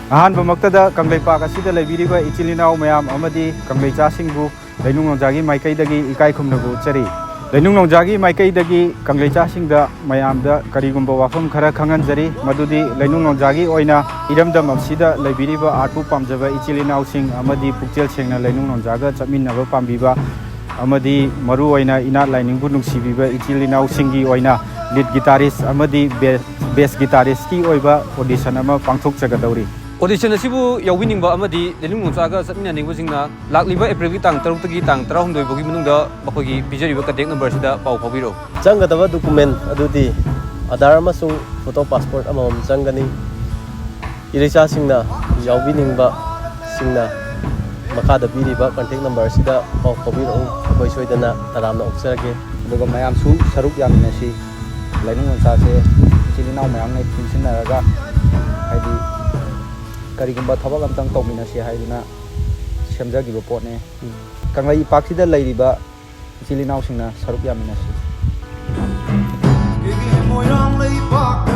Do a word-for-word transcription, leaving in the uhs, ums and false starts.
ꯑꯍꯥꯟꯕꯃꯛꯇꯗ ꯀꯪꯂꯩꯄꯥꯛ ꯑꯁꯤꯗ ꯂꯩꯕꯤꯔꯤꯕ ꯏꯆꯤꯜ ꯏꯅꯥꯎ ꯃꯌꯥꯝ ꯑꯃꯗꯤ ꯀꯪꯂꯩꯆꯥꯁꯤꯡꯕꯨ ꯂꯩꯅꯨꯡ ꯅꯣꯡꯖꯥꯒꯤ ꯃꯥꯏꯀꯩꯗꯒꯤ ꯏꯀꯥꯏ ꯈꯨꯝꯅꯕ ꯎꯠꯆꯔꯤ꯫ ꯂꯩꯅꯨꯡ ꯅꯣꯡꯖꯥꯒꯤ ꯃꯥꯏꯀꯩꯗꯒꯤ ꯀꯪꯂꯩꯆꯥꯁꯤꯡꯗ ꯃꯌꯥꯝꯗ ꯀꯔꯤꯒꯨꯝꯕ ꯋꯥꯐꯝ ꯈꯔ ꯈꯪꯍꯟꯖꯔꯤ, ꯃꯗꯨꯗꯤ ꯂꯩꯅꯨꯡ ꯅꯣꯡꯖꯥꯒꯤ ꯑꯣꯏꯅ ꯏꯔꯝꯗꯝ ꯑꯁꯤꯗ ꯂꯩꯕꯤꯔꯤꯕ ꯑꯥꯔꯠꯄꯨ ꯄꯥꯝꯖꯕ ꯏꯆꯤꯜ ꯏꯅꯥꯎꯁꯤꯡ ꯑꯃꯗꯤ ꯄꯨꯛꯆꯦꯜ ꯁꯦꯡꯅ ꯂꯩꯅꯨꯡ ꯅꯣꯡꯖꯥꯒ ꯆꯠꯃꯤꯟꯅꯕ ꯄꯥꯝꯕꯤꯕ ꯑꯃꯗꯤ ꯃꯔꯨꯑꯣꯏꯅ ꯏꯅꯥꯠ ꯂꯥꯏꯅꯤꯡꯕꯨ ꯅꯨꯡꯁꯤꯕꯤꯕ ꯏꯆꯤꯜ ꯏꯅꯥꯎꯁꯤꯡꯒꯤ ꯑꯣꯏꯅ ꯂꯤꯗ ꯒꯤꯇꯥꯔꯤꯁ ꯑꯃꯗꯤ ꯕꯦ-, ꯕꯦꯁ ꯒꯤꯇꯥꯔꯤꯁꯀꯤ ꯑꯣꯏꯕ ꯑꯣꯗꯤꯁꯟ ꯑꯃ ꯄꯥꯡꯊꯣꯛꯆꯒꯗꯧꯔꯤ꯫ ꯑꯣꯗꯤꯁꯟ ꯑꯁꯤꯕꯨ ꯌꯥꯎꯕꯤꯅꯤꯡꯕ ꯑꯃꯗꯤ ꯂꯩꯅꯨꯡ ꯅꯣꯡꯖꯥꯒ ꯆꯠꯃꯤꯟꯅꯅꯤꯡꯕꯁꯤꯡꯅ ꯂꯥꯛꯂꯤꯕ ꯑꯦꯄ꯭ꯔꯤꯜꯒꯤ ꯇꯥꯡ ꯇꯔꯨꯛꯇꯒꯤ ꯇꯥꯡ ꯇꯔꯥꯍꯨꯝꯗꯣꯏ ꯐꯥꯎꯒꯤ ꯃꯅꯨꯡꯗ ꯃꯈꯣꯏꯒꯤ ꯄꯤꯖꯔꯤꯕ ꯀꯟꯇꯦꯛ ꯅꯝꯕꯔꯁꯤꯗ ꯄꯥꯎ ꯐꯥꯎꯕꯤꯔꯛꯎ꯫ ꯆꯪꯒꯗꯕ ꯗꯣꯀꯨꯃꯦꯟ ꯑꯗꯨꯗꯤ ꯑꯥꯙꯥꯔ ꯑꯃꯁꯨꯡ ꯐꯣꯇꯣ ꯄꯥꯁꯄꯣꯔꯠ ꯑꯃꯃꯝ ꯆꯪꯒꯅꯤ꯫ ꯏꯔꯩꯆꯥꯁꯤꯡꯅ ꯌꯥꯎꯕꯤꯅꯤꯡꯕꯁꯤꯡꯅ ꯃꯈꯥꯗ ꯄꯤꯔꯤꯕ ꯀꯟꯇꯦꯛ ꯅꯝꯕꯔ ꯑꯁꯤꯗ ꯄꯥꯎ ꯐꯥꯎꯕꯤꯔꯛꯎ꯫ ꯑꯩꯈꯣꯏ ꯁꯣꯏꯗꯅ ꯇꯔꯥꯝꯅ ꯑꯣꯛꯆꯔꯒꯦ꯫ ꯑꯗꯨꯒ ꯃꯌꯥꯝꯁꯨ ꯁꯔꯨꯛ ꯌꯥꯃꯤꯟꯅꯁꯤ꯫ ꯂꯩꯅꯨꯡ ꯅꯣꯡꯖꯥꯁꯦ ꯏꯆꯤꯜ ꯏꯅꯥꯎ ꯃꯌꯥꯝꯅ ꯄꯨꯟꯁꯤꯟꯅꯔꯒ, ꯍꯥꯏꯗꯤ, ꯀꯔꯤꯒꯨꯝꯕ ꯊꯕꯛ ꯑꯝꯇꯪ ꯇꯧꯃꯤꯟꯅꯁꯤ ꯍꯥꯏꯗꯨꯅ ꯁꯦꯝꯖꯈꯤꯕ ꯄꯣꯠꯅꯦ꯫ ꯀꯪꯂꯩ ꯏꯄꯥꯛꯁꯤꯗ ꯂꯩꯔꯤꯕ ꯏꯆꯤꯜ ꯏꯅꯥꯎꯁꯤꯡꯅ ꯁꯔꯨꯛ ꯌꯥꯃꯤꯟꯅꯁꯤ꯫ ꯃꯣꯏꯔꯥꯡ ꯂꯩꯕꯥꯛ